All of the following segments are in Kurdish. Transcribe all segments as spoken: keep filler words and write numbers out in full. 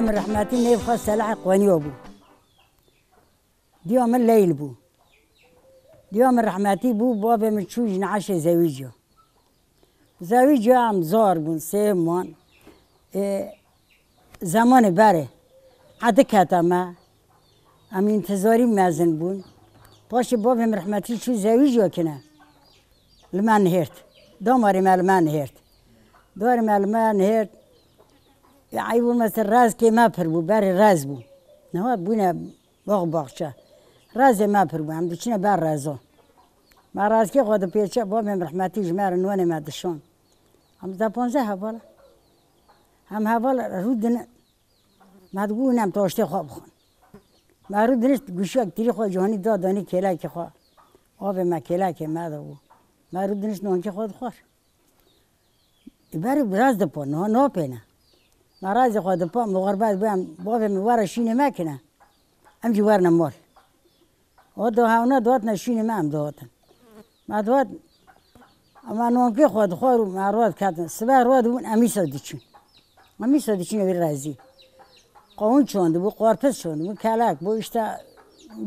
Rehmetî nêv xwe Selahê Qweniyo bû. Diya min Leyl bû. Diya min rehmetî bû, bavê min çû ji neşê zewîciya. Zewîciya em zar bûn, sê man. Ê, zemanê berê. Edi kete me. Em întizarî mezin bûn. Paşê bavê min rehmetî çû zewîciya kine. Li me nihêrt. Damarê me li me nihêrt. Darê me li me nihêrt. Ya, eyb olmasa rezkê me pir bû, berê rez bû. Niha bûne bax baxçe. Rezê me pir bû, em diçine ber rezo. Me rezkê xwe dipêçe, bavê min rehmetî ji me re nonê me dişon. Em da ponze hevala. Em heval rû dine. Me digot, "Em taştê xwe bixwin." Me rû dinişt, guşiyek tîrî xwe cihanî da danî kêlekê xwe. Avê me kêlekê me de bû. Me rû dinişt nonkê xwe dixwar. Ê berî biraz dipo, no, no pêne. Me razê xwe dipo, muxerbet bû, em bavê min were şînê me kine. Em jî werine mol. O do hewna dotne şînê me, em dotin. Me dot, ema nonkê xwe dixwar û me rod ketin. Sibe rod bûn, em îsa diçin. Em îsa diçin wî rezî. Qawun çond bû, qorpez çond bû, kelek bû, işte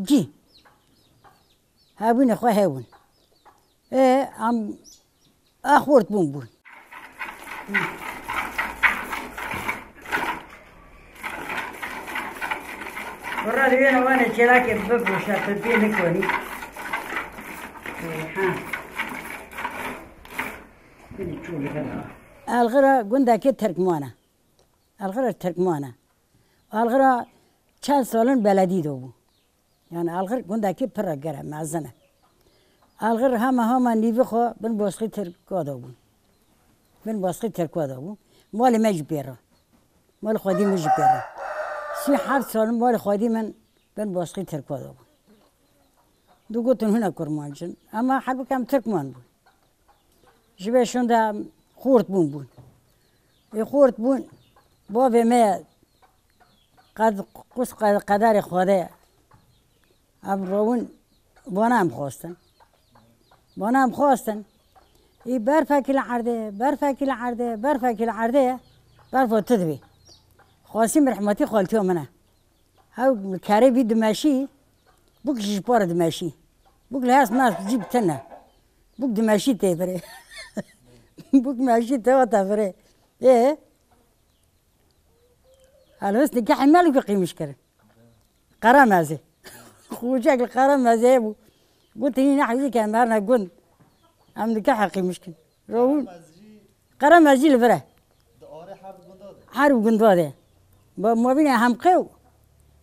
cî. Hebûnê xwe hebûn. Ê, em a xort bûn bûn. Kurra divêne wane çêlakê biboşe, tu pê nikonî. Ê, ha. Binê çû li gel ha. Elxira gundekê Tirkman e. Elxira Tirkman e. Elxira çend salin beledî de bû. Yani Alxir gundekî pir e, gere mezin e. Alxir hema hema nîvî xwe bin bosqî Tirka de bûn. Bin bosqî Tirka de bûn. Malê me jî pê re. Malê xwedî min jî pê re. Sî heft sal malê xwedî min bin bosqî Tirka de bûn. Digotin hûn e kurmanc in. Ema halbûkî em Tirkman bûn. Ji vê şûnde xort bûn bûn. Ê xort bûn, bavê me qed-, qus qe-, qederê Xwedê ye. Em rewin, vana em xwestin. Vana em xwestin. Ê berfekî li erdê, berfekî li erdê, berfekî li erdê ye. Berfa tu dibê. Xwesî min rehmetî xaltiya min e. Ew kerê vî dimeşî, bûk jî ji para dimeşî. Bûk li hest nas cî bi tine. Bûk dimeşî tê virê. Bûk meşî te hate virê. Ê? Helwest nikehê me li ku qîmiş kirin. Qeremezê. Xocek li Qeremezê hebû. Gotin, "Hî nehewî ke em herine gund. Em nikehê qîmiş kin." Rewûn. Qeremez jî li vir e. Di arê her gunda de. Her gunda de. Ba mabîna Hemqê û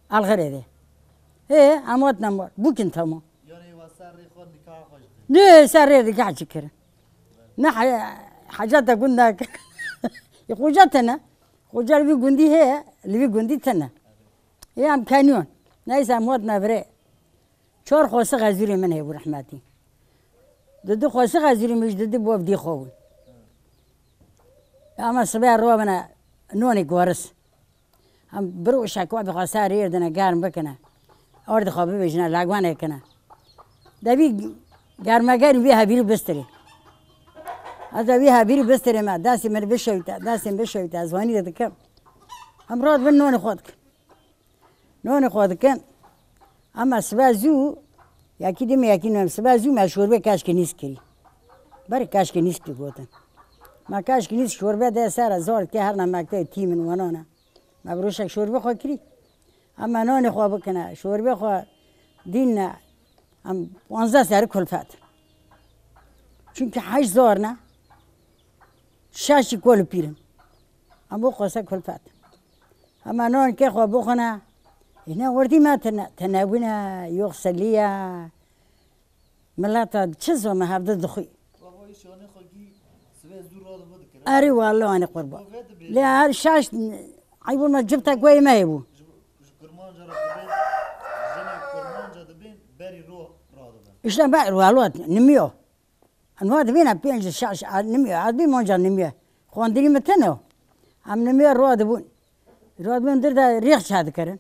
Alxirê de. Hê, em hatine mar. Bûkin tamam. Yanî wa ser rê xwe nikah xwe jî kirin. Nê, ser rê nikah jî kirin. Ne he-, heceta gund nakin. Ê, xoca tene. Xoca li vî gundî heye, li vî gundî tene. Ê, em kenyon. Neyse, em hatine virê. Çar xwesik ezûrê min hebû rehmetî. Di du xwesik ezûrê min ji di du bov dî xwe bûn. Ama sibe robine nonê goris. Em biro şekwa bi xwe ser rêr dine germ bikine. Ardê xwe bibêjine, legwanê kine. De vî germegerî vî hebîrî bistirê. Ez de vî hebîrî bistirê me, destê min bişewite, destê min bişewite, ez wanî de dikim. Em rad bin nonê xwe dikin. Nonê xwe dikin. Ema sibe zû, yekî dî me yekî nonê, sibe zû me şorbê keşkê nîsk kirî. Berê keşkê nîsk digotin. Me keşkê nîsk şorbe de ser e, zor ke herna mektebê tîmin wana ne. Me bi rojek şorbe xwe kirî. Ema nonê xwe bikine, şorbe xwe dîn ne. Em panzdeh serî kulfet. Çunkî heşt zor ne. Şeş jî kol û pîr in. Em bo xwese kulfet. Hema nonkê xwe bixwine. Îne werdî me tine, tine bûne, yoxsiliye. Mileta çi zome hevdi dixwî. Baba, îş yanê xwe gî sibê zû radibo dikir. Erê wele anê qurban. Bo vê dibê. Lê her şaş, eyb olmaz ciftek wê me hebû. Ji, ji kurmanca re dibên, jinê kurmanca dibên, berî ro radibin. Îşte me wele nimiyo. Em niha dibîne pênc şeş, ez nimiye, ez bî monca nimiye. Xwendinî min tune. Em nimiye radibûn. Radibûn dir de rêx çadikirin.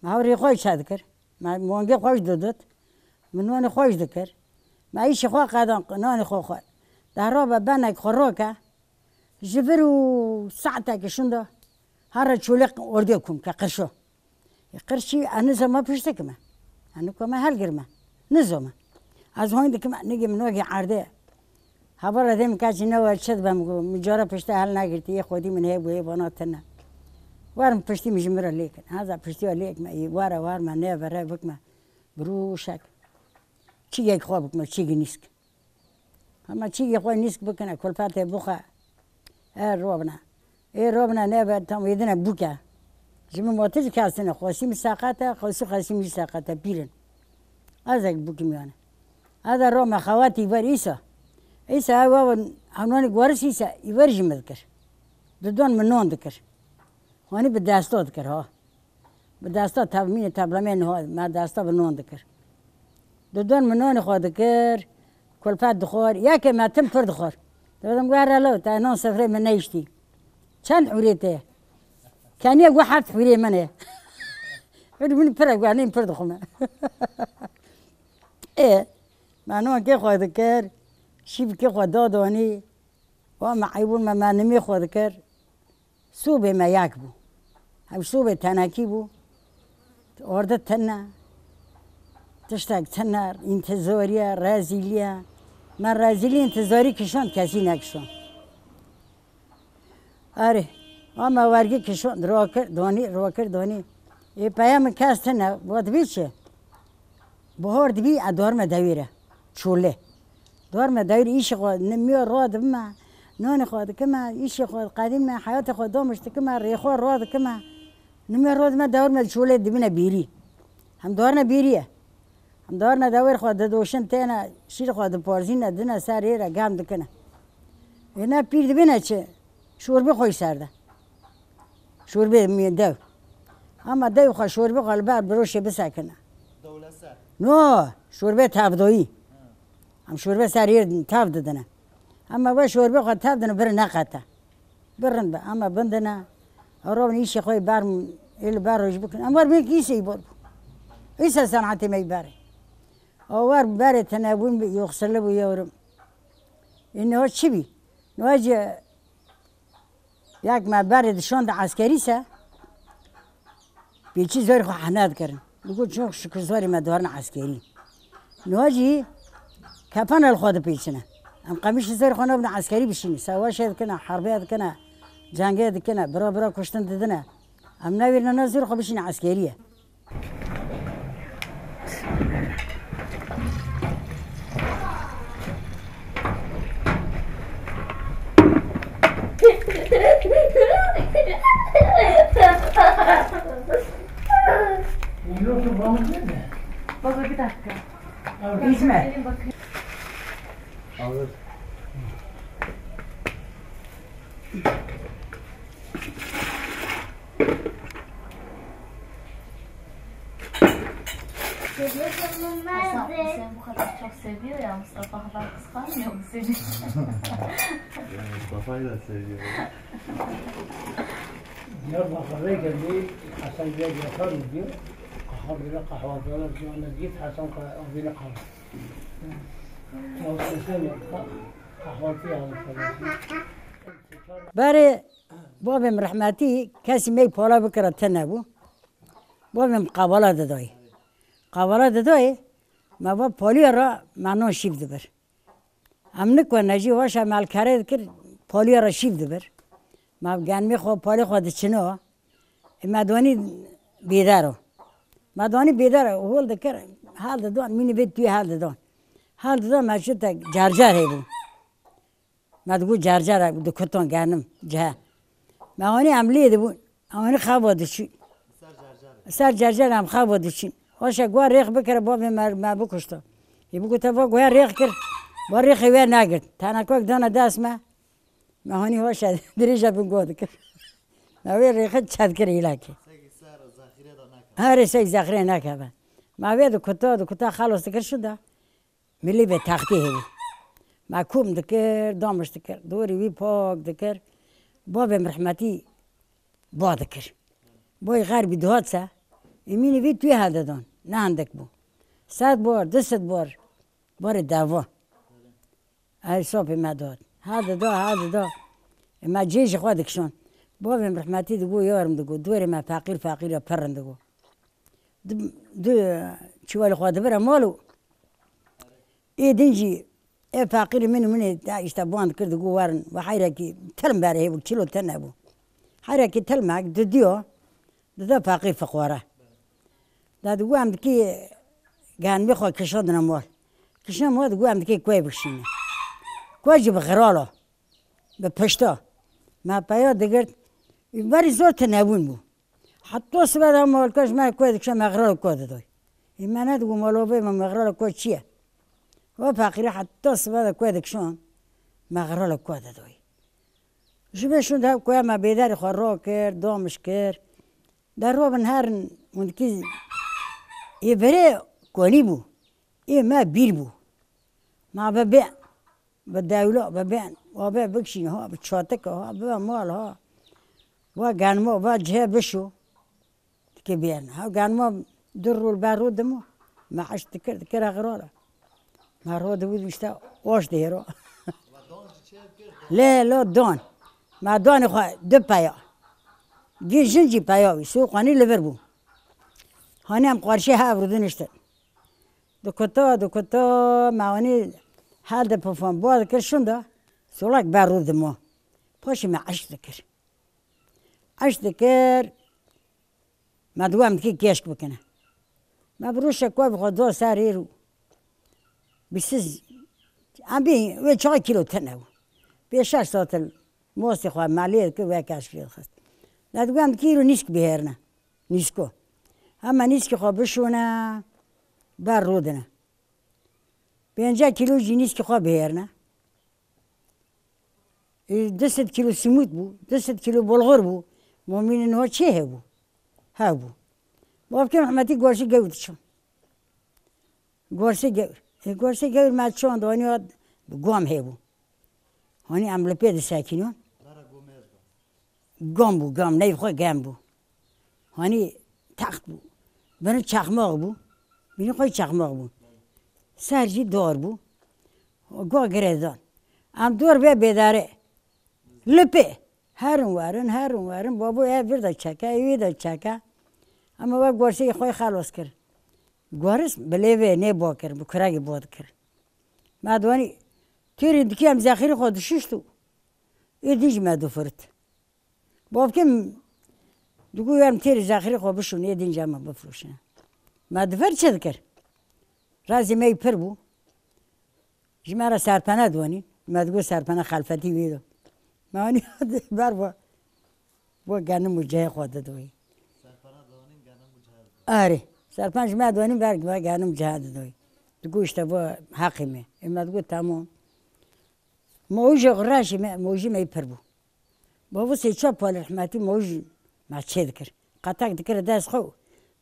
Me hev rêxwayî çadikir. Me mongê xwe jî didit. Min nonê xwe jî dikir. Me îşê xwe qedan, nonê xwe xwar. Dehra be benek xwe roke. Ji vir û saetekê şûnda. Hara çolê ordiya kum ke qirşo. E, qirşî, e, nizoma pişt dikime. E, niko me helgirme. Nizoma. Ez hoyn dikime, nigê min wekî erdê. Hebara dê min kaçî ne wer çi dibe min got, min cara pişte hel negirtî, yê xwedî min hê bû, hê vana tine. Wer min piştî min ji min re lê kin. Heza piştî wa lê kime, ê were wer me, ne vere bikime. Birûşek. Çîgek xwe bikime, çîgî nîsk. Hema çîgê xwe nîsk bikine, kulfetê bixwe. E, robine. Ê robine nebe tam wê dine bûke. Ji min motir kestine, xwesî min seqete, xwesî xwesî min seqete, pîrin. Ez ek bûkim yani. Ez de rome xewetî ver îsa. Îsa ew ew hanwanî goris îsa, î ver ji min dikir. Didon min non dikir. Hanî bi desta dikir ha. Bi desta tevmînê tevlemê niha me desta bi non dikir. Didon min nonê xwe dikir, kulfet dixwar, yekê me tim pir dixwar. Dedim, "Were lo, te non sifrê min neyiştî. Çend hûrê te ye?" Keniye got, "Heft hûrê min e." Hûrê min pir e, got, "Nîn pir dixwime." Ê, me nonkê xwe dikir, şîvkê xwe dadonî, wa me eybûn me, me nimê xwe dikir. Sobê me yek bû. Ev sobê tenekî bû. Ordi tine. Tiştek tine, întizoriye, rezîliye. Me rezîlî întizorî kişand, kesî nekişand. Erê, ama wergî kişand, rokir, donî, rokir, donî. Ê peye min kes tine, got, "Dibî çi?" Bihar dibî, e, dorme dewîre. Çolê. Dorme dewîre, îşê xwe, nimîya ro dibime, nonê xwe dikime, îşê xwe qedîme, heyatê xwe domiş dikime, rê xwe ro dikime. Nimîya ro dime, dewrme çolê dibine bîrî. Hem dorne bîrî ye. Hem dorne dewêr xwe didoşin têne, şîr xwe diporzîne, dine ser rê re, gem dikine. Ê ne pîr dibine çi? Şorbê xwe yî ser de. Şorbê mi-, dew. Ama dew xwe şorbê xwe li ber biroşê bisekine. Dewle ser. No, şorbê tevdoyî. Em şorbê ser yê tev didine. Ama we şorbê xwe tev dine bir neqete. Birin be, ama bindine. Robin îşê xwe ber, ê li ber roj bikin. Em wer bin kîseyî bor. Îsa senatê me berê. O wer berê tine bûn, yoxsirli bû yewrim. Ê niha çi bî? Niha jî Yek me berê dişon di eskerî se, pêçî zorê xwe hene dikirin. Digot, "Çok şükür zorê me diwarin eskerî." Niha jî kefena li xwe dipêçine. Em qemîşê zorê xwe nabine eskerî bişîne. Sewaşê dikine, herbê dikine, cengê dikine, bira bira kuştin didine. Em newêrine ne zor xwe bişîne eskeriyê. Baba, bir dakika. Hizmet. Hasan, seni bu kadar çok seviyor ya, Mustafa haber kıskanmıyor mu seni? Ya, Mustafa'yı da seviyor. Diyarbakır'da geldi, Hasan Bey yapar mı diyor. Kahve böyle kahvaltılar diyor, ona git Hasan ka-, abine kahve. Olsun sen yap, ka-, kahvaltı yapar. Berê bavê min rehmetî kesî me yî pala bikira tune bû. Bavê min qebala didayê. Qebala didayê, me va paliya re me non şîv dibir. Em nikwe ne jî waşa me li kerê dikir, paliya re şîv dibir. Me genmê xwe, palê xwe diçino. Ê me danî bêdero. Me danî bêdero, hol dikir, hel didon, mînî vê tuyê hel didon. Hel didon, me şite cercer hebû. Me digot cercere, dikutan genim, cehe. Me anî em lê dibûn, em anî xewa diçûn. Ser cercere em xewa diçûn. Waşe gua rêx bikire, bavê me, me bikuşta. Ê bigota va guya rêx kir, va rêxê wê negirt. Tenekok dana dest me, me hanî waşe dirêje bin gua dikir. Me wê rêxê çet kir îlakê. Herê sey zexrê nekeve. Me wê dikuta, dikuta xelos dikir şuda. Milî vê textê hebû. Me kom dikir, damiş dikir, dorî wî pak dikir. Bavê min rehmetî ba dikir. Bayê xerbî dihat se, ê mînî vî tuyê hel didan. Ne hindik bû. Sed bar, du sed bar. Barê deva. Ew sapê me dihat. Hel dida, hel dida. Ê me cê ji xwe dikişand. Bavê min rehmetî digot, yarim digot, dorê me feqîr feqîr e, pirin digot. Di, di çivalê xwe dibire mal û ê din jî ê feqîrê min û min ê te îşte ban dikir, digot werin, we heyrekî tilm berê hêbû, kîlo tune bû. Heyrekî tilmek didiyo, dida feqîr fiqwara. Da digot em dikî genimê xwe kişandine mal. Kişandine mal digot em dikî kuê bikişîne. Kuê jî bi xirala, bi pişta. Me peya digirt, berî zor tunebûn bû. Heta sibe de malka ji me kuê dikişand, me xirala kuê didoy. Ê me nedigot malovê me, me xirala kuê çi ye? Wa feqîrê heta sibe de kuê dikişand, me xirala kuê didoy. Ji vê şûn de kuê me bêderê xwe rakir, damiş kir. De robin herin hûn dikî ê virê konî bû. Ê me bîr bû. Ma bi bê, bi dewla, bi bên, wa bê bikişîn ha, bi çatik ha, bi mal ha. Wa genimo, wa cihê bişo. Dikê bêrine. Ha genimo du rû li ber rû dimo. Me eşt dikir, dikir xirala. Me ro dibû işte oş dihêro. Lê lo don. Me donê xwe du peya. Gî jin jî peya wî. Sû xwenî li vir bû. Hanî em qarşê hev rû diniştin. Dikuta, dikuta, me wanî hel de pifan. Bo dikir şunda. Solak ber rû dimo. Paşê me eşt dikir. Eşt dikir. Me digot em dikî kêşk bikine. Me bi rûşek we bi xwe do ser hêr û bi siz, em bî wê çawa kîlo tune bû. Pê şeş satil mostê xwe me lê dikir, wê keşk lê dixist. Me digot em dikî îro nîsk bihêrine. Nîsko. Hema nîskê xwe bişûne, ber rûdine. Pênce kîlo jî nîskê xwe bihêrine. E, du sed kîlo simût bû, du sed kîlo bulgur bû. Momînê niha çê hebû? Hebû. Bavkê rehmetî gorsê gewr diçand. Gorsê gewr. E, gorsê gewr me çand, hanî hat gom hebû. Hanî em li pê disekînin. Gom bû, gom, neyv xwe gem bû. Hanî text bû. Birin çaxmaq bû. Bînî xwe çaxmaq bû. Ser jî dor bû. Go girêdan. Em dor vê bêdarê. Li pê. Herin werin, herin werin. Babo ev vir de çeke, ev wî de çeke. Ama we gorsê xwe xelos kir. Goris bi lêvê nê bo kir, bi kuregî bo dikir. Me diwanî, têrê dikî em zexîrê xwe dişişt û ê din jî me difirt. Bavkê min digot em têrê zexîrê xwe bişûn, ê din jî em bifiroşin. Me diver çi dikir? Razê me yî pir bû. Ji me re serpene diwanî. Me digot serpene xelfetî wî do. Me anî ber bo, bo genim û cihê xwe didoyî. Erê. Serpen ji me diwanî ber bo genim cihê didoyî. Digot işte bo heqê me. Ê me digot tamam. Mojê reşê me, mojî me yî pir bû. Bavo sê çar polê rehmetî moj me çê dikir. Qetek dikir dest xwe.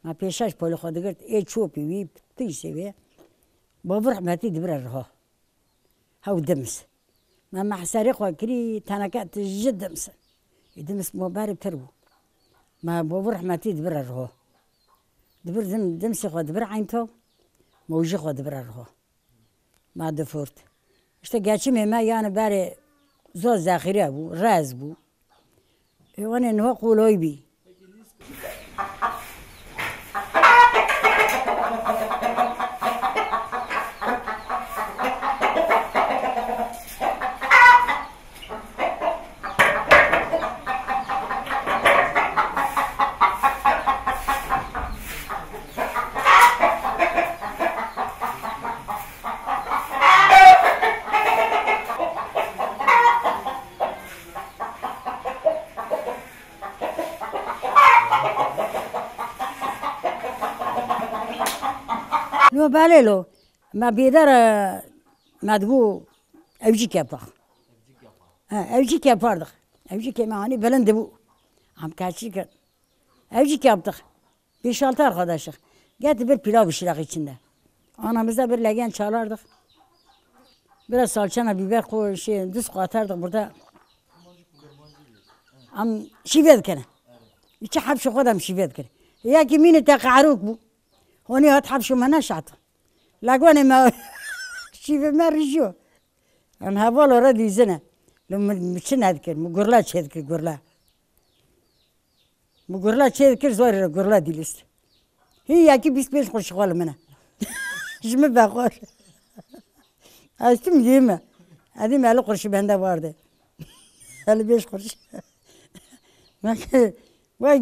Me pêşa ji polê xwe digirt. Ê çopî wî tiştê wê. Bavo rehmetî dibire riha. Hew dimis. Me mehserê xwe kirî teneke tije dimis. Ê dimis mo berê pir bû. Me bavo rehmetî dibire riha. Dibir dim, dimsê xwe dibir eynto. Mojî xwe dibire riha. Ma difurt. İşte geçimê me yani berê zor zexîre bû, rez bû. E, wanê niha qoloy bî. Lo belê lo. Me bêdar, e, me digo evcî kepar. Ha, evcî kepar dix. Evcî ke me hanî bilind dibû. Em keçî kir. Evcî kep dix. Beş altı arkadaşıq. Geti bir pilav bişirak içinde. Anamıza bir legen çalardık. Biraz salçana biber koy, şey, duz katardık burada. Am şive dikene. İçi hepsi kadar şive dikene. Ya ki mini te kahruk bu. Honi hat hepsi mene şat. Lagone me şive me rijo. Em heval ora dizine. Lo mi, mi çi nedikir, mi gurla çêdikir gurla. Min gurla çê dikir, zorê re gurla dilîst. Hî yekî bîst pênc qurşî xwe li min e. Ji min vexwar. Ez tim dî me. Ez dî me elli qurşî bende vardı. Elli beş kuruş. Bak, bak,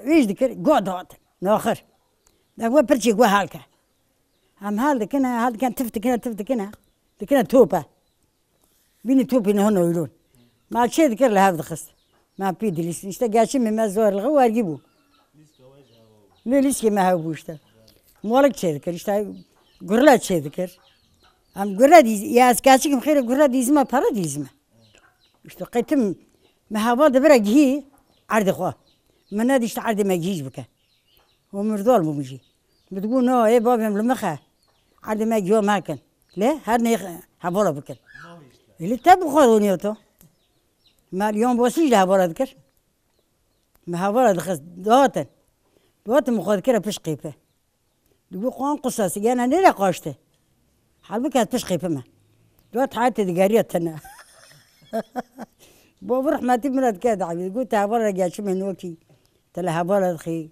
wîş dikir, go dot. Naxir. Da go pirçî go halke. Em hal dikine, hal dikine, tif dikine, tif dikine. Dikine tope. Bînî topî niha noylon. Ma çê dikir li hev dixist. Ma pî dilîst. İşte geçimê me zor li wergî bû. Lê lîskê me hev bû işte. Molik çê dikir, işte gurle çê dikir. Em gurle dîz, ya ez keçikim xêre gurle dîzime, para dîzime. İşte qetim me heva de bira gihî erdê xwe. Me nedî işte erdê me gihîş bike. O mirdol bû min jî. Min digot, "No, ê bavê min li min xe. Erdê me giyo mekin. Lê her nê hevala bikin." Ê, lê te bi xwe rûniyo to. Me li yon bosî jî li hevala dikir. Me hevala dixist, dihatin. Dihatin min xwe dikire pişt qêpe. Digot, "Qan qusas, gene nêre qaşte." Halbuki ez pişt qêpe me. Dihat hayatê digeriya tine. Bavû rehmetî min re dike dawî. Digot, "Te hevala geçimê nokî. Te li hevala dixî."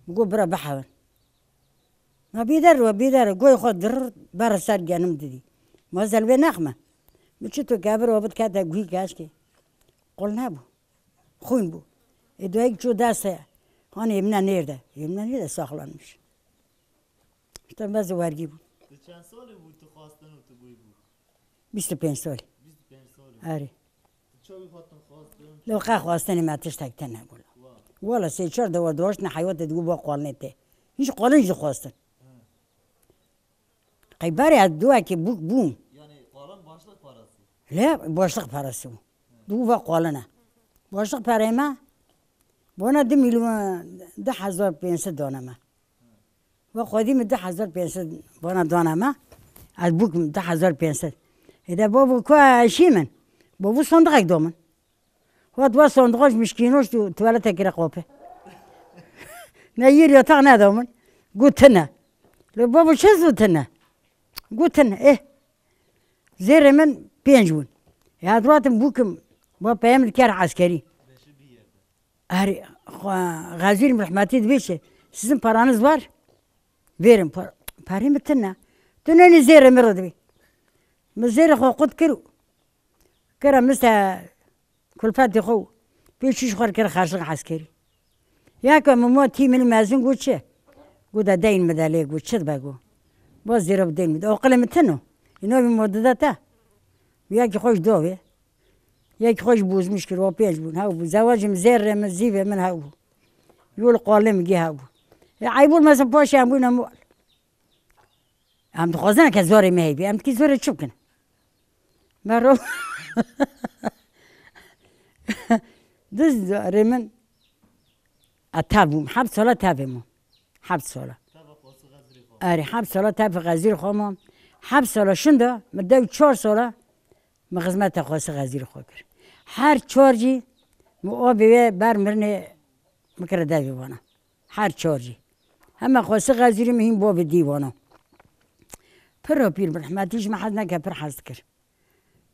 Digot, "Bira bihewin." Ma bêder re, bêder re, goyê xwe dir bere ser genim didî. Ma zelbê nexme. Min çi tu kevir o bit kete guî keşkê. Qol nebû. Xwîn bû. Ê doyek çû dest he. Hanê Emine nêrde. Emine nêrde saklanmış. İşte mez wergî bû. Tu çend salî bû tu xwestin û tu bûyî bû? Bîst û pênc salî. Bîst û pênc salî. Erê. Tu çawa hatin xwestin? Lewqa xwestinê me tiştek tune bû. Wa. Wala sê çar dewa doştine heyatê digo ba qalnê te. Hiç qalin jî xwestin. He. Qey berê ez duwekê bûk bûm. Yani qalan başlık parası. Lê başlık parası bû. Digo va qalin e. Başlık pareyê me bona du milyon du hezar pênc sed dane me. Ve xwedî min du hezar pênc sed bana dana me. Ez bûkim du hezar pênc sed. Êde bavo ku eşî min. Bavo sondiqek do min. Hat va sondiqa ji mişkînoş tu tuvalete kire qope. Ne yir yataq ne do min. Got tine. Lo bavo çi zû tine? Got tine. Eh. Zêrê min pênc bûn. Ya duratim bûkim. Va peyem dikar eskerî. Erê, xwe, Xezîr rehmetî dibê çi? Sizin paranız var? Verin par-, parê min tune. Tu ne zêrê min re dibê. Min zêrê xwe qut kir û kira min se kulfetê xwe û pê çû ji xwe re kir xerclixê eskerî. Ya ke min ma tî min mezin got çi? Got de deyn min de lê got çi dibe got. Ba zêre bi deyn min de. Aqilê min tune. Îna min ma dide te. Ya ki xwe ji dovê. Yek xwe ji bozmuş kir, o pênc bûn, hew bû. Zewacê min zêrê min, zîvê min hew bû. Yol qalê min gê hew bû. E, eyb olmasın paşê em bûne mal. Em dixwazin ke zorê me heybî. Em dikî zorê çi bikin? Me ro-, diz zorê min. A tev bûm. Heft sala tevê min. Heft sala. Erê, heft sala tevê xezîr xwe ma. Heft sala şinda, min dew çar sala. Min xizmeta xwesî xezîrê xwe kir. Her çar jî min avê wê ber mirinê min kire devê vana. Her çar jî. Heme xwesî xezîrê min hîn bavê dî vana. Pir re pîr bi rehmetî ji min hez neke pir hez dikir.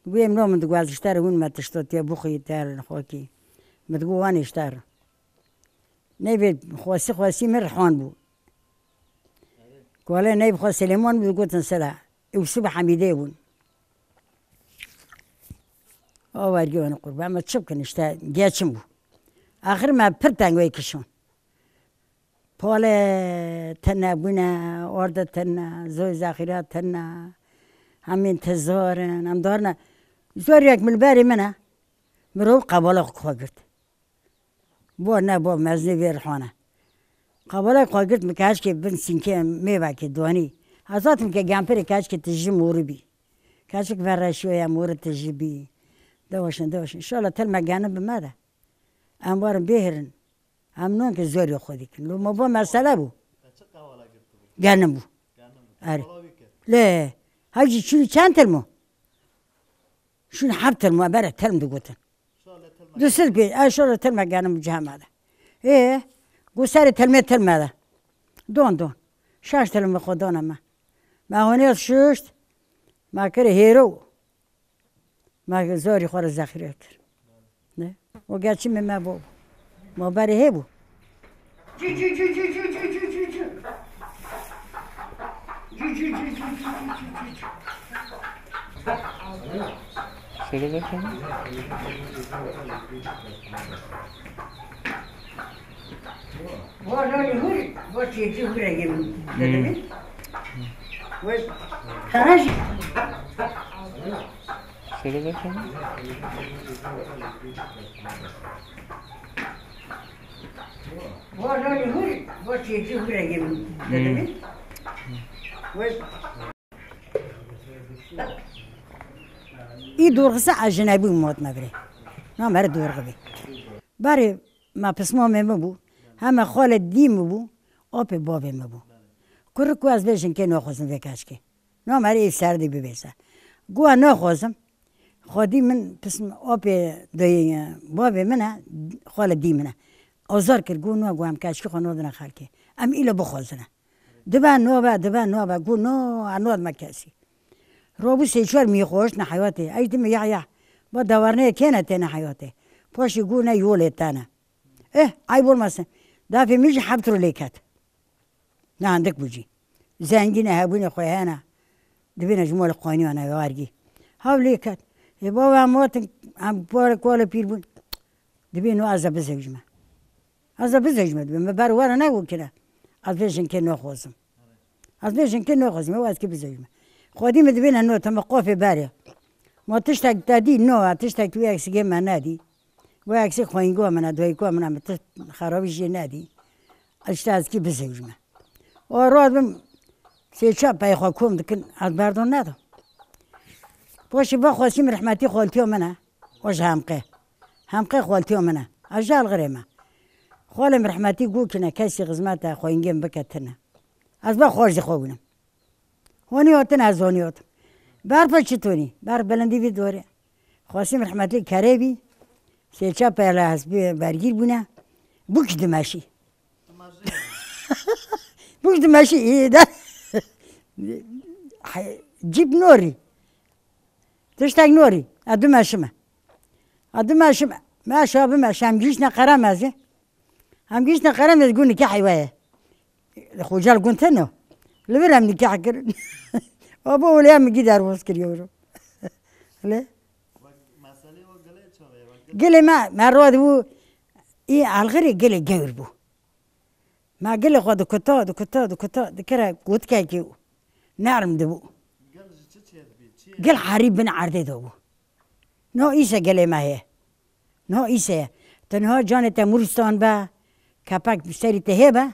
Digo em no min digo ez ji te re hûn me tiştotiye bixwî te re xwekî. Min digo wanê ji te re. Neyvê xwesî xwesî min Rihan bû. Kole neyv xwe Silêman bû, digotin Sila. Û Siba Hemîdê bûn. O wergê wan qurban, me çi bikin işte, geçim bû. Axir me pir teng wê kişon. Pale tene bûne, orda tene, zoy zexîra tene. Hemîn te zor in, em darne. Zor yek min berê min e. Mirov qebala xwe girt. Bo ne bo mezinê vê Rihana. Qebala xwe girt min keçkê bin sînkê mêvekê donî. Ez zatim ke gempirê keçkê tijî morî bî. Keçik vereşiyo ya morî tijî bî. Dewaşin, dewaşin. Înşallah til me genim bi me de. Em warin bêhirin. Em non ke zorê xwe dikin. Lo ma bo mesele bû. Genim bû. Erê. Lê, hewcî çû çend til mo? Şûn heft til mo, bere til min digotin. Du sed pê, ez şola til me genim cihê me de. Ê, got serê til me, til me de. Don, don. Şaş til me xwe dona me. Me honê şuşt, me kir hêro. Me zorî xwe re zexîre kir. Ne? O geçimê me bo. Ma berê hê bû. Söyle bakalım. Valla ne hur, bu çiğci hur egim. Ve karaj. Söyle bakalım. Valla ne hur, bu çiğci hur egim. Ve Î dorxise a jinebû mot me birê. Na mere dorxi bî. Barê me pismamê min bû. Heme xalê dî min bû. Apê bavê min bû. Kurik ku ez vê jinkê naxwazim vê keçkê. Na mere ê serdî bibêse. Gu ez naxwazim. Xwedî min pism apê dayê bavê min e. Xalê dî min e. Azar kir. Gu na gu em keçkê xwe nadine xelkê. Em île bixwazine. Dibe nabe, dibe nabe, gu no, a nadime kesî. Rabû sê çar mî xweştine heyatê. Ey dime ya ya. Ba dewarneyê kêne têne heyatê. Paşê gu ne yolê tene. Eh, eyb olmasın. Dafê min jî heft ro lê ket. Ne hindik bû jî. Zengîne hebûnê xwe hene. Dibîne ji malê qaniyane wargî. Hev lê ket. Ê baba em hatin, em pare kuale pîr bûn. Dibê no ez e bizewjime. Ez ê bizewjime dibê. Me ber were negotine. Ez vê jinkê naxwazim. Ez vê jinkê naxwazim. Ew ez kê bizewjime. Xwedî min dibê ne no te me qafê berê. Ma tiştek te dî no, tiştek wî eksikê me nedî. Wê eksik xweyîngo min e, dayîko min e, min tişt xerabî jê nedî. Îşte ez kê bizewjime. O rot bim sê çar pey xwe kom dikin, ez berdon nedim. Paşê va xwesî min rehmetî xaltiyo min e. O ji Hemqê. Hemqê xaltiyo min e. Ez ji Elxirê me. Xalê min rehmetî gokine kesî xizmete xweyngên bike tine. Ez ba xwarzî xwe bûnim. Honî hatin ez honî hatim. Berfa çi tonî? Berf belendî vî dorê. Xwesî min rehmetî kerê bî. Sê çar peyala hespî bergîr bûne. Bûk dimeşî. Bûk dimeşî î de. Cîp norî. Tiştek norî. Ez dimeşime. Ez dimeşime. Me aşağı bimeşe. Em gihîştine Qeremezê. Em gihîştine Qeremez gu nikehê we ye. Li Xocal gund tune. Li vir em nikeh kirin. Abo wele em gî dervoz kiriyo ro. Lê. Gelê me, me rod bû. Î Elxirê gelê gewr bû. Me gelê xwe dikuta, dikuta, dikuta, dikire gotikekê û nerm dibû. Gel herî bin erdê de bû. No îse gelê me heye. No îse ye. Tu niha canê te mûristan be, kepek serî te hê be,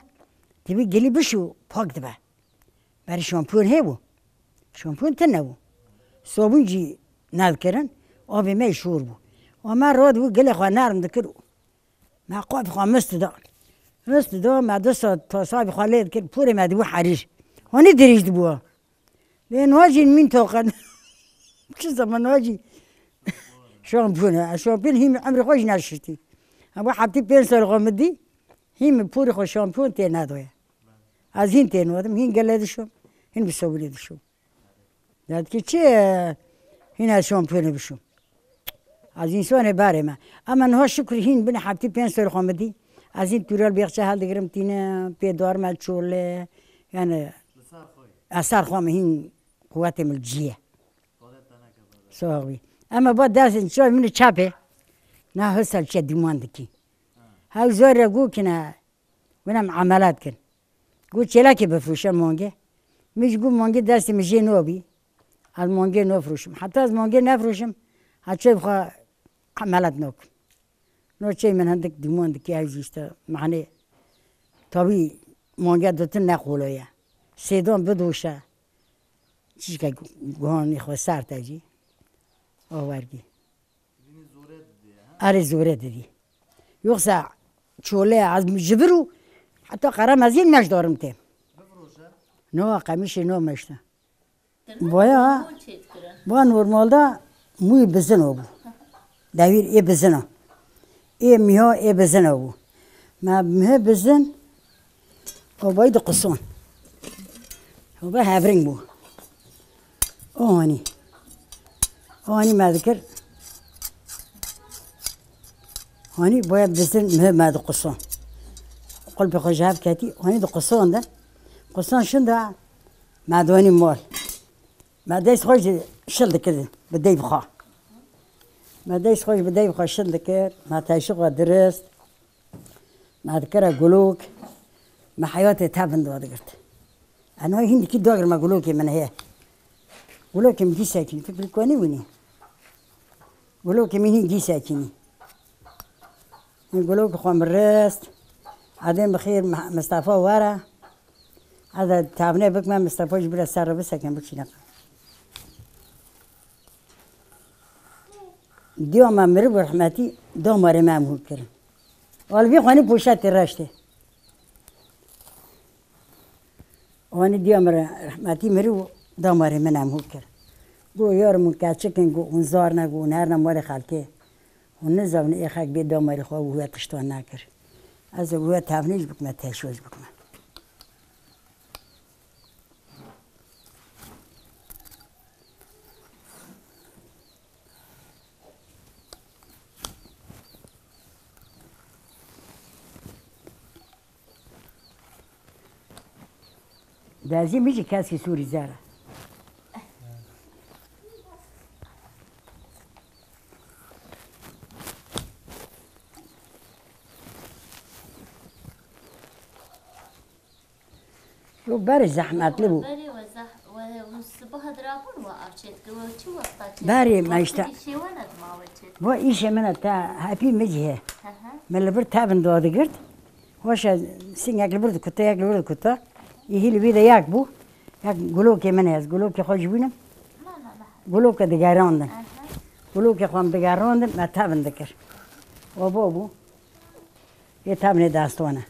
tu vî gelî bişû pak dibe. Berî şampiyon hê bû. Şampiyon tune bû. Sabûn jî nedikirin, avê me şor bû. Û me rod bû gelê xwe nerm dikir. Me qafî xwe mist da. Mist da, me dest tasavî xwe lê dikir, porê me dibû herîr. Honî dirîj dibû. Lê niha jî mîn toqan. Çi zaman niha jî şampiyon e. Şampiyon hîn emrê xwe jî neşiştî. Em bu heftî pênc sal xwe min dî. Hîn min porê xwe şampiyon tê nedoye. Ez hîn tê nodim, hîn gele dişom, hîn bi sobûnê dişom. Ya dikî çi hîn ez şampiyonê bişom. Ez însanê barê me. Ama niha şikir hîn bin heftî pênc sor xwe min dî. Ez hîn tûrel bêxçe heldigirim tîne, pê dar me çole. Yani ez ser xwe me hîn quwetê min ciye. Soğuğu. Ama bu dersin çoy min çapê. Na husal çe duman dikî. Hew zor re gokine. Wina em emelat kin. Got çêlekê bifroşe mangê. Min jî got mangê destê min jê nabî. Ez mangê nafroşim. Heta ez mangê nefroşim. Ha çê xwe emelat nakim. No çê min hindik dûman dikî ew jî işte. Mane tabî mange ditin ne qolo ye. Sêdan bidoşe. Çişke guhanî xwe serte jî. Awergî. Erê zore didî. Yoksa çole ez ji vir û heta qerem ez yên meşdarim têm. No qemîşê no meşte. Boya, boya normalde mûyê bizino bû. Dewîr ê bizino. Ê miho ê bizino bû. Me miho bizin, Obayî di quson. Oba hevring bû. O hanî. O hanî me dikir. Hanî boya bizin mihe me di quson. Qulpê xwe ji hev ketî, wanî di qusan de. Qusan şin de me donî mal. Me dest xwe ji şil dikir bi dey bi xwe. Me dest xwe ji bi dey bi xwe şil dikir, me teşî xwe dirist. Me dikire gulok, me heyatê tevin dadigirt. Eno hindikî dagir me gulokê min heye. Gulokê min dîsekî, tu bilkonî winî. Gulokê min hîn dîsekînî. Min gulokê xwe min rist. Edên bi xêr Mih-, Mistefa were. Ez ê tevnê bikme, Mistefa jî bire ser re bisekin, biçîne. Diya me miriv û rehmetî damarê me em hûn kirin. Alvî xwenî poşetê reştê. Wanî diya min re rehmetî miriv û damarê min em hûn kir. Got, yar min keçik in, got, hûn zar ne, got, hûn herne malê xelkê. Hûn nizavin ê xelk bê damarê xwe û we tiştan nekir. Ez ê we tevnî jî bikime, teşwe jî bikime. Dezî min jî keskî sûrî zer e. Yo, berê zehmetli bû. Berê we zeh-, we, we sibaha dirabûn we av çêdikir, we çi wexta çêdikir? Berê me işte. Wextê şêwe ne dima we çêdikir. Bo îşê min e te hepî min cî he. Hı hı. Min li vir tevin dadigirt. Hoşe singek li vir dikuta, yek li vir dikuta. Î hî li vî de yek bû. Yek gulokê min ez, gulokê xwe ji bînim. Na, na, na. Gulokê digerandin. Hı hı. Gulokê xwe em digerandin, me tevin dikir. O bo bû. Yê tevnê destane.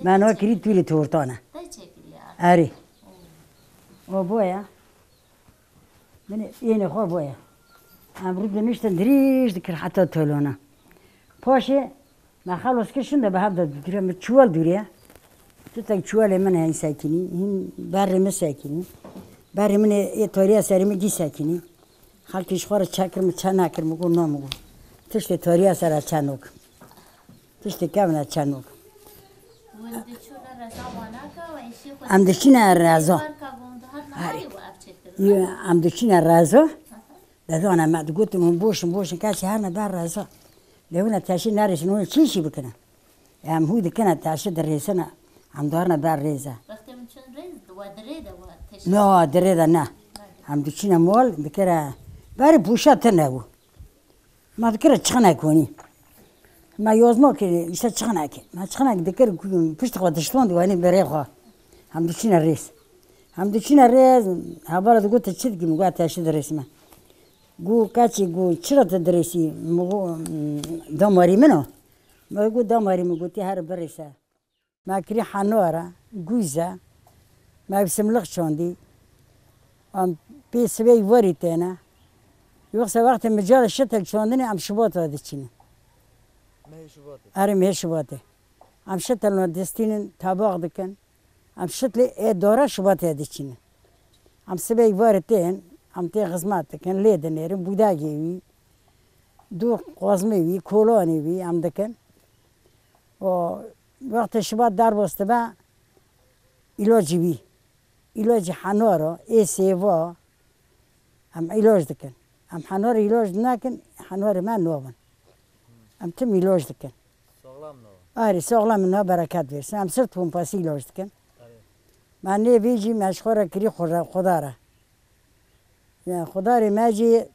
Me no kirî tûrî tortane. Te çêkiriye? Erê. O boye. Min ênê xwe boye. Em rû diniştin dirîj dikir heta tolona. Paşê me xelos kir şin de bi hev de dûre min çuwal dûre. Tutek çuwalê min heyî sekînî. Hîn berê min sekînî. Berê min ê, ê tariya serê min dî sekînî. Xelkê ji xwe re çekir min çe nekir min got na min got. Tiştê tariya sera çe nok. Tiştê kevne çenok. Win diçûne reza wanaka we îşê xwe Em diçûne reza. Parka gon dihat Erê. Neharî we ev çêkirin. Yo, em diçûne reza. Dedana me digotin hûn boşin, boşin, kesî herne ber reza. Lê wina teşî nerêsin, hûn çi işî bikine? Em hû dikine, teşî dirêsine. Em darine ber rêze. Wextê min çûn rêz, we dirê de we teşî. No, dirê de ne. Em diçûne mol, dikire. Berî pûşa tune bû. Ma dikire çixine konî. Ma yozmo ki işte çixine ki. Ma çixine ki dikir pişt xwe dişton di wani bere xwe. Hem diçine rêz. Hem diçine rêz, habara digot çi dikî, min got teşî dirêsime. Gu kaçî gu çira te dirêsî, min got, damarî min o. Ma got damarî min, gotî her birêse. Me kirî henwara, gûze, me bi simlix çandî. Em pê sibê warî têne. Yoksa wextê micalê şitil çandinê em şibata diçînin. Mehê Şubatê. Erê mehê Şubatê. Em şitil no distînin, tabax dikin. Em şitlê ê dora Şubatê diçînin. Em sibê warî tên, em tê xizmet dikin, lê dinêrin, budagê wî, du qozmê wî, kolanê wî em dikin. O wextê Şibat derbas dibe, îlacî wî, îlacî henor o, ê sêva, em îlac dikin. Em henor îlac nakin, henorê me nabin. Em tim îlac dikin. Saxlam nabin. Arî, saxlam in, bereket versin. Em sirt pompasî îlac dikin. Arî. Me nê vî jî me ji xwe re kirî xwe re, xwedar e. Ya, xwedarê me jî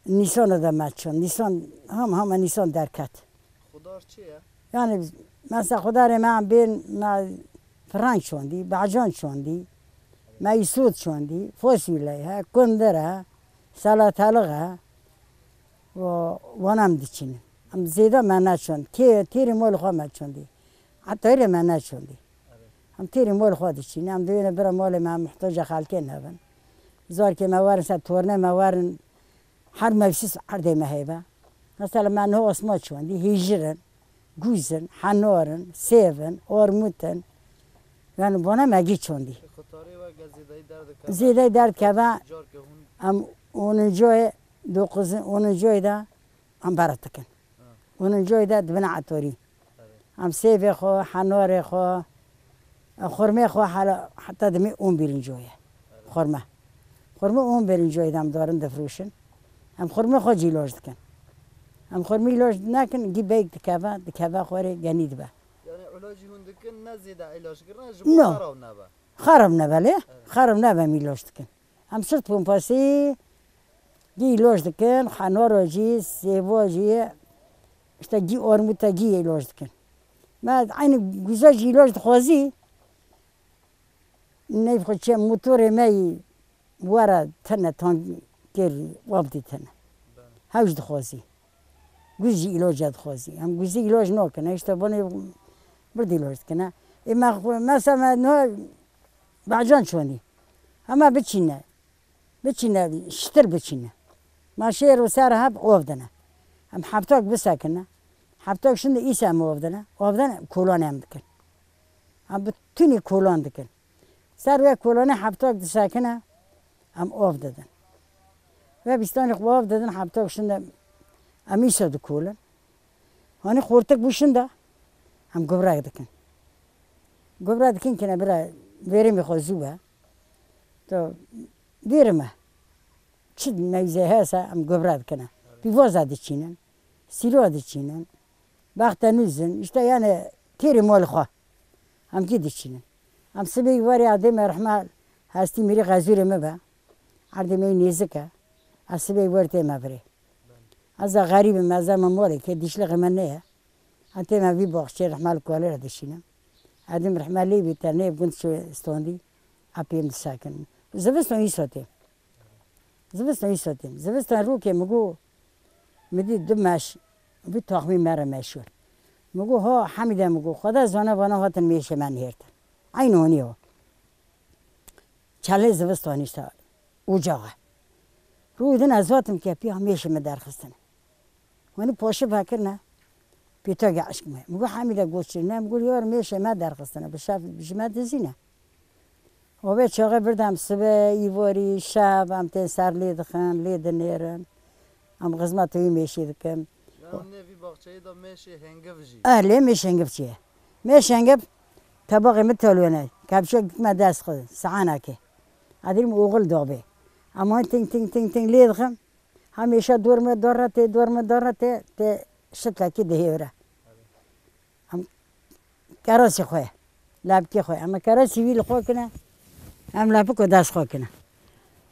Nîsana de me çûn. Nîsan, hema hema Nîsan derket. Xwedar çi ye? Yani, mesela xwedarê me em bên me fireng çondî, bacan çondî, me îsot çondî, fasulye he, kundir e, salatalık e, û wana em diçînin. Em zêde me neçond. Tê-, têrê mol xwe me çondî. Heta hêrê me neçondî. Em têrê mol xwe diçînin. Em dibêne bira molê me, em muhtaca xelkê nebin. Zarkê me werin ser tornê me werin. Her mevsîs erdê me heybe. Mesela me niha osma çondî, hêjir in, gûz in, henar in, sêv in, armût in. Yani bona me gî çondî. Xutarê we ge zêdeyî derdikeve. Zêdeyî derdikeve. Carke hûn. Em onuncu ayê dokuz, onuncu ayê de em beret dikin. Ha. Onuncu ayê de dibine etorî. Evet. Em sêvê xwe, henarê xwe, xurmê xwe hala heta demê on birinco ye. Xurme. Xurme on birincoyê de em darin difroşin. Em xurmê xwe jî îloj dikin. Em xurmê îloj nekin, gî beyk dikeve, dikeve xwarê genî dibe. Yani îlajî hûn dikin, ne zêde îlaj kirine, ji bo No. xerab nebe. Xerab nebe lê, Evet. xerab nebe em îloj dikin. Em sirt pompasî gî îloj dikin, henara jî, sêva jî, işte gî armûta gî îloj dikin. Me eynî guza jî îloj dixwazî, neyf xwe çi motorê me yî were tine tanker wabdî tine. Hewş dixwazî. Guz jî îloca dixwazî. Em guzî îloj nakin. Hişta banê bir de îloj dikine. Ê me xwe, mesela me no bacan çonî. Hema biçîne. Biçîne, şitir biçîne. Ma şêr û ser heb ov dine. Em heftak bisekine. Heftak şinde îsa em ov dine. Ov dine, kolan em dikin. Em bi tunî kolan dikin. Ser wê kolanê heftak disekine, em ov didin. Wê bîstanê xwe ov didin, heftak şinde em îsa dikolin. Hanî xortik bû şinde, em gubrek dikin. Gubrek dikin kine bira verêmê xwe zû be. To vêrime. Çi meyze hese em gubre dikine. Pîvaza diçînin. Sîro diçînin. Baxtenûz in. Îşte yani têrê mol xwe. Em kî diçînin. Em sibê warê erdê me rehma hestî mirî xezûrê me be. Erdê me nêzik e. Ez sibê wer tê me virê. Ez a xerîb im, ez a me molê ke dişlixê me neye. Em tê me vî baxçê rehma li kualê re dişînim. Erdê me rehma lê bî te nê gund çi standî. A pê em disekin. Zivistan îso tê. Zivistan îso tê. Zivistan rûkê mi got, mi dî du meş, vî taxmî me re meşûr. Mi got, ha Hemîde mi got, Xweda zane vana hatin mêşê me nihêrtin. Eyn honî ho. Çelê zivistan îşte ocaxa. Rû din ez hatim ke piya mêşê me derxistine. Wanî poşi vekirine. Pêtagê eşq me. Mi got, Hemîde got çi? Ne, mi got, yar mêşê me derxistine. Bi şev ji me dizîne. Û vê çaxê birde em sibe, îvarî, şev, em tên ser lê dixin, lê dinêrin. Em xizmeta wî mêşê dikin. Navê vî baxçeyê de mêşê hengiv jî. Eh, lê mêş hengiv çi ye? Mêş hengiv tebaxê min tolwêne. Kevçek dikme dest xwe, sahanakê. Edî min oxil dabê. Em wan ting, ting, ting, ting lê dixin. Hemêşe dor me dor re tê, dor me dor re tê, tê şitlekî dihêvire. Em kerasî xwe, lepkê xwe. Em kerasî wî li xwe kine, em lepik û dest xwe kine.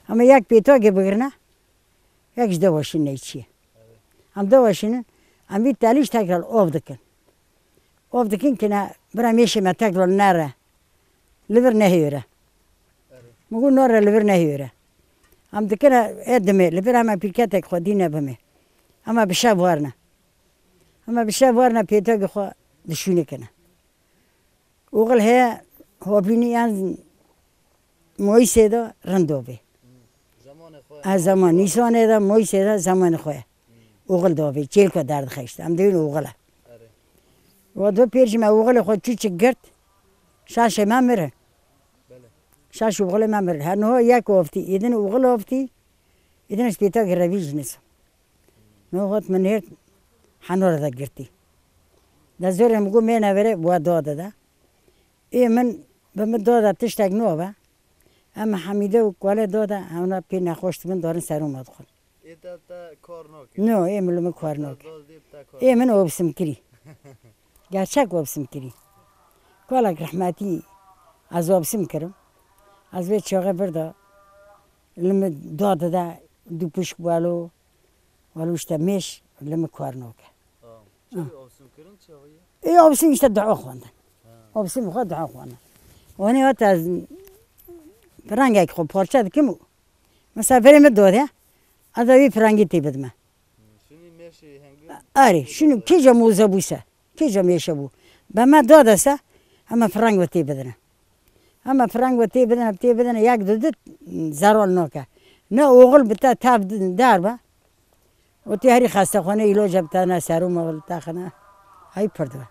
Em yek pêtagê bigirine, yek ji dewa şîn neyçiyê. Em dewa şînin, em vî telîş tekrar ov dikin. Ov dikin kine, bira mêşê me tekrar nere. Li vir nehêre. Min got nore li vir nehêre. Em dikine e dimê, li vir hema pîrketek xwedî nebimê. Hema bi şev warine. Hema bi şev warine pêtekê xwe dişûnî kine. Oxil heye hopînî yan Moyîsê de rind dobê. Zamanê xwe. Ez zaman Nîsanê de, Moyîsê de zamanê xwe. Oxil dobê, çêlka derdixeşt. Em dibên oxil e. Erê. Wa do pêr ji me oxilê xwe çû çi girt. Şaşê me mirin. Belê. Şaş oxilê me mirin. Her niha yek oftî. Êdin oxil oftî. Êdin ez pêta girevî ji nisim. No hot min hêrt henor de girtî. De zorê min got mêne verê wa dade de. Ê min bi min dade tiştek nove. Em Hemîde û Kualê dade hewna pê nexweş dibin darin serû me dixwin. Ê te, te kar nake. No, ê min li min kar nake. Daz dê te kar Ê min obsim kirî. Gerçek obsim kirî. Kualek rehmetî ez obsim kirim. Ez vê çaxê vir de li min dade de du pişk welo, welo işte mêş li min kar nake. Tamam. Çi obsim kirin, çi awiye? Ê obsim işte dua xwendin. Ha. Obsim xwe dua xwendin. Wanê hat ez pirangek xwe parça dikim û mesela verê min dode, ez ê wî pirangî tê bidime. Şunî mêşê hengî. Arê, şunu kêca moze bû se. Kêca mêşe bû. Be me dade se, hema pirang ve tê bidine. Hema pirang ve tê bidine, tê bidine, yek du du zeral nake. Ne oxil bi te tev dar be. Û tê herî xestexane îloca bi te ne serû me te xine. Hey pir dibe.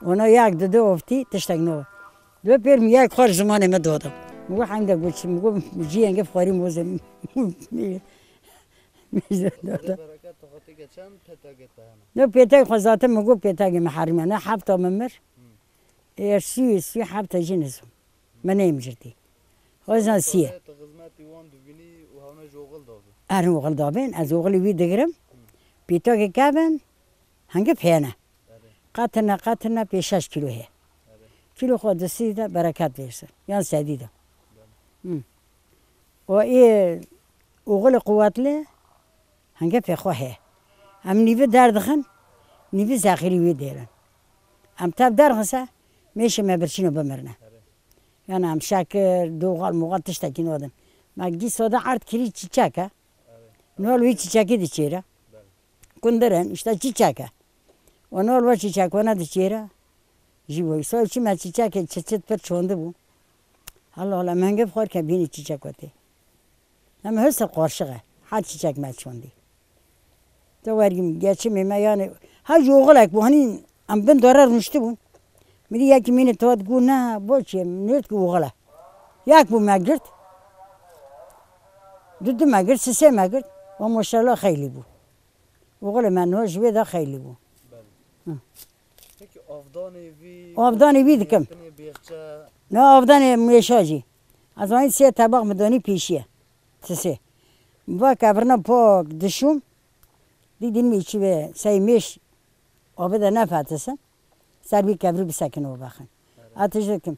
Ona yek du du oftî tiştek no. Dibê pêr min yek xwar zimanê me dodim. Min got hemde got çi, min got ciyê hengê xwarî mozê. Min dodim. Tu xwe têke çend petegê te hene? Ne pêtek xwe zaten min got pêtegê min herime. Ne hefta min mir. Ê sî, sî hefta jî nizim. Min neyim jirdî. Xwezan sî ye. Tu xizmetî wan dibînî û hewne ji oxil dabin. Her oxil dabin, ez oxilî wî digirim. Pêtegê kevin, hingif hêne. Erê. Qetine, qetine pê şeş kîlo heye. Erê. Kîlo xwe di sî de bereket versin. Yan sedî de. Hı. O ê oxilê quwetli, hingefê xwe heye. Em nîvi derdixin, nîvi zexîrî wî dêrin. Em tev derxise, mêşê me birçîno bimirine. Erê. Yani em şekir, doğal mogal tiştekî nodin. Me dîsa de erd kirî çîçek e. Nol wî çîçekî diçêre. Kundirin, işte çîçek e. Û nol we çîçek wana diçêre. Ji bo îsal çi me çîçekê çiçit pir çondibû. Hela hela me hingê xwar ke bînî çîçek wetê. Em hisa qarşixe. Her çîçek me çondî. Te wergî min, geçimê me yani, ha ji oxilek bû, hanî em bin dara rûniştibûn. Min dî yekî mînê te digot, ne, boçê, min nêt ku oxil e. Yek bû me girt. Du du me girt, sisê me girt. Wa maşallah xeylî bû. Oxilê me niha ji wê de xeylî bû. Belê. Hı. Peki avdanê vî, avdanê vî dikim. Tenê bêxçe. Ne avdanê mêşa jî. Ez anî sê tebax min donî pêşiye. Tisê. Va kevirna pak dişûm. Dîdin mi çi ve sey mêş abi de nefetisin. Ser bir kevri bisekin o baxin. Atij dikim.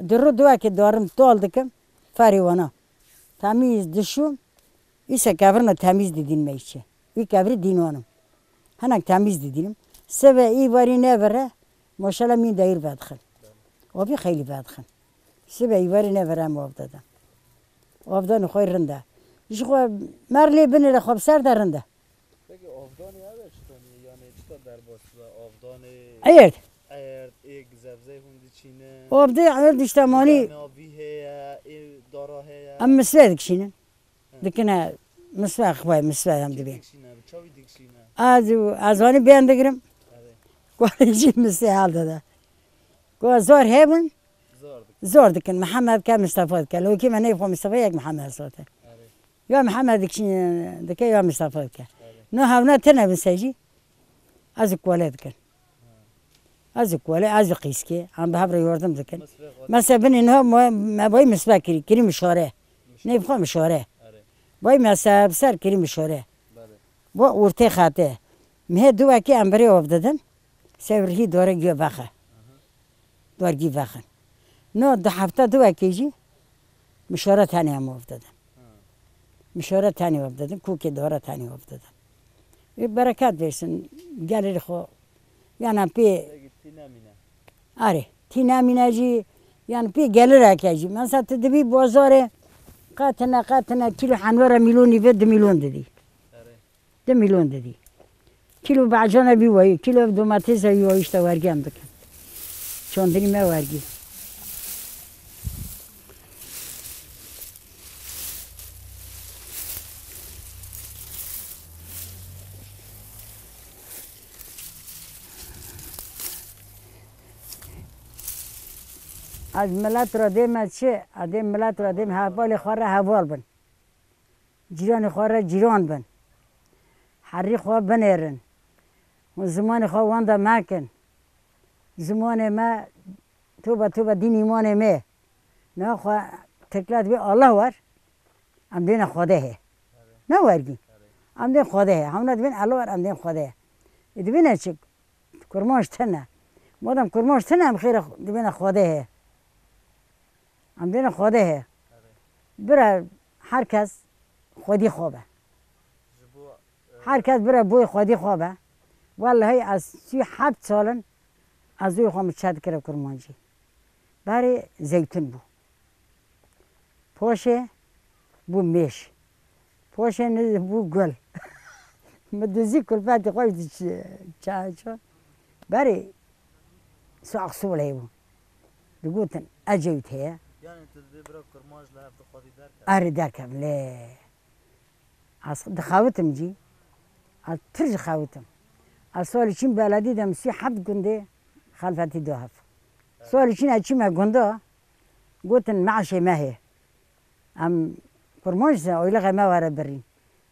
Duru duwa ki darim tol dikim. Fari wana. Temiz dişûm. Îse kevirna temiz didin me içi. Wî kevirî dînonim. Hinek temiz didînim. Sibe î varî nevire, maşallah mîn deyir vedixin. Avî xeylî vedixin. Sibe î varî nevire em avdada. Avdanê xwe rind e. Ji xwe mer lê binêre xwe bi ser de rind e. Peki avdanê ev e çitanî, yani çita derbas be? Avdanê Erd. Erd, êk zevzey hûn diçîne. Avdê erd işte manî. Navî heye, ê dara heye. Em misve dikişînin. Dikine misve xwe, misve em dibên. Dikişîne, bi çavî dikişîne. Ez û ez anî bên digirim. Erê. Kuarê jî misve hal dede. Ku zor hebin, zor dikin. Zor dikin. Mihemed ke Mistefa dike. Lokî me neyf xwe Mistefa yek Mihemed sote. Erê. Ya Mihemed dikişîne dike ya Mistefa dike. Erê. No hevna tine bin sejî. Ez û kole dikin. Ez û kole, ez û qîskê, em bi hev re yardim dikin. Misvê xwe. Mesela binê niha me, me bayî misve kirî, kirî mişore. Mişore. Neyf xwe mişore. Erê. Bayî mesela bi ser kirî mişore. Belê. Bo ortê xete. Mihê duwekê em birê ov didin. Sevrihî dore giyo vexe. Dorgî vexin. No du hefta duwekê jî mişore tenê em ov didin. Ha. Mişore tenê ov didin, kûkê dore tenê ov didin. Ê bereket versin, gelirê xwe. Yana pê Peki tî nemîne? Arê, tî nemîne jî, yani pê gelireke jî. Mesela tu dibî bozarê qetine, qetine kîlo henwera mîlonî ve du mîlon didî. Erê. Du mîlon didî. Kîlo bacana bî wayî, kîlo domatêsa bî wayî işte wergî em dikin. Çandinî me wergî. Ez milet ra dême çi? Ez dê milet ra dêm hevalê xwe re heval bin. Cîranê xwe re cîran bin. Herî xwe binêrin. Hûn zimanê xwe wenda mekin. Zimanê me, tobe tobe dîn îmanê me. Ne xwe tekla dibê Allah wer. Em dêne Xwedê hê. Ne wergî. Em dên Xwedê hê. Hewna dibên Allah wer, em dên Xwedê hê. Ê dibêne çi? Kurmanc tune. Madem kurmanc tune, em xêre dibêne Xwedê hê. Em dêne Xwedê hê. Bira her kes xwedî xwe be. Ji bo, e, Her kes bira boy xwedî xwe be. Wellahî ez sî heft sal in ez wê xwe min çe dikire kurmancî. Berê zeytun bû. Poşê bû mêş. Poşê nizî bû gul. Min dizî kulfetê xwe jî çe-, çe-, çe-, berê sax sol hebû. Digotin Ecevît heye. Yani tu dibê bira kurmanc li hev du xwedî derkeve? Erê derkevin lê. Ez dixewitim jî. Ez pir jî xewitim. Ez salê çîn beledî de min sî heft gundê xelfetî du hev. Salê çîn ez çîme gunda, gotin meşê me hê. Em kurmanc se, oylixê me were birîn.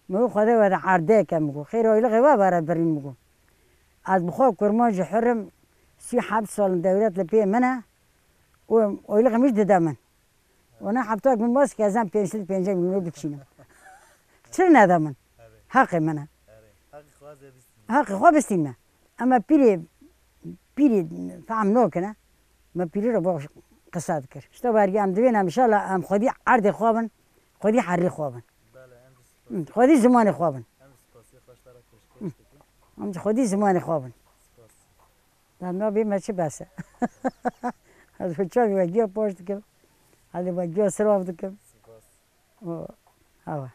Min got, Xwedê we de erdê ke, min got. Xêr oylixê we were birîn, min got. Ez bi xwe kurmanc û hur im, sî û heft sal in dewlet li pê min e û oylixê min jî dide min. Wana heftak min bas ke ez em pênc sed pêncî milyon dikişînim. Çi nede min? Heqê min e. Heqê xwe bistîne. Heqê xwe bistîne. Ema pîrê, pîrê fehm nokine. Me pîrê re bo qisa dikir. İşte bergî em divên em inşallah em xwedî erdê xwe bin, xwedî herrê xwe bin. Bele, em jî spas. Hı, xwedî zimanê xwe bin. Em jî spasiyê xwe ji te re pêşkêş dikin. Em jî xwedî zimanê xwe bin. Spas. Dan navê me çi bes e? Ez xwe çavê we giya paş dikim. Hadi we giya sirav dikim. Spas. O, awa.